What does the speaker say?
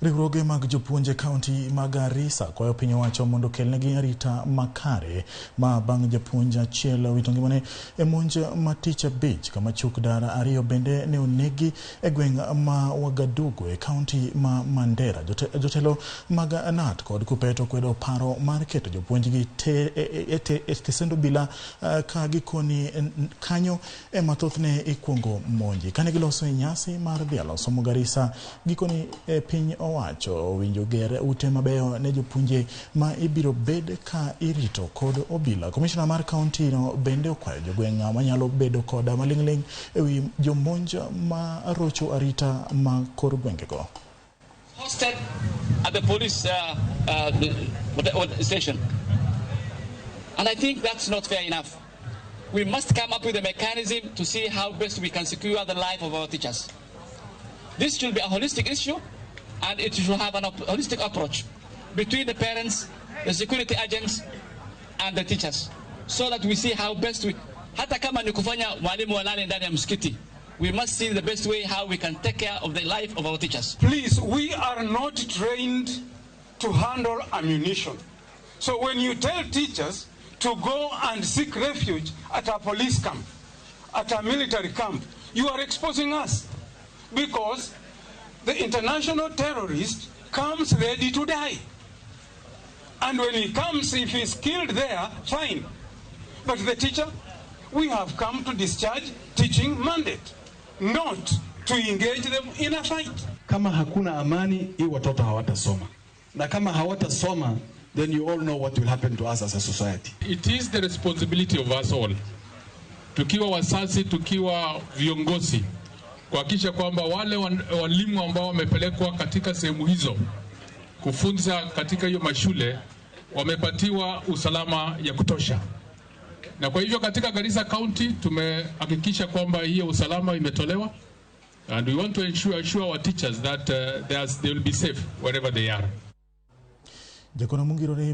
Riwruoge mag jopuonj e kaunti ma Garissa kwayo piny owacho mondo okelnegi arita makare ma bang' japuonj achiel wito ngimane e monj ma tich abich kama chuk dar ariyo bende ne onegi e gweng' ma Wagadugu e kaunti ma Mandera. Jotelo mag KNUT kod KUPPET okwedo paro mar keto jopuonjgi e tesend obila ka gikoni kanyo ema thothne ikuongo monji. Kane giloso e nyasi mar dhialo somo Garissa, gikoni e piny owacho owinjo ger ute mabeyo ne jopuonje ma ibiro bed ka irito kod obila. Komishona mar kaunti no bende okwayo jogweng' manyalo bedo koda maling'ling' ewi jomonj ma rocho arita ma kor gwengego. Hosted at the police station. And I think that's not fair enough. We must come up with a mechanism to see how best we can secure the life of our teachers. This should be a holistic issue, and it should have an holistic approach between the parents, the security agents, and the teachers, so that we see how best we, hata kama ni kufanya mwalimu walale ndani ya msikiti, we must see the best way how we can take care of the life of our teachers. Please, we are not trained to handle ammunition. So when you tell teachers to go and seek refuge at a police camp, at a military camp, you are exposing us, because the international terrorist comes ready to die. And when he comes, if he's killed there, fine. But the teacher, we have come to discharge teaching mandate, not to engage them in a fight. Kama hakuna amani, hii watoto hawatasoma. Na kama hawatasoma, then you all know what will happen to us as a society. It is the responsibility of us all, tukiwa wazazi, tukiwa viongozi, kuhakikisha kwamba wale walimu ambao wamepelekwa katika sehemu hizo kufunza katika hiyo mashule wamepatiwa usalama ya kutosha. Na kwa hivyo katika Garissa County tumehakikisha kwamba hiyo usalama imetolewa, and we want to assure our teachers that they will be safe wherever they are. Jakono mongirore.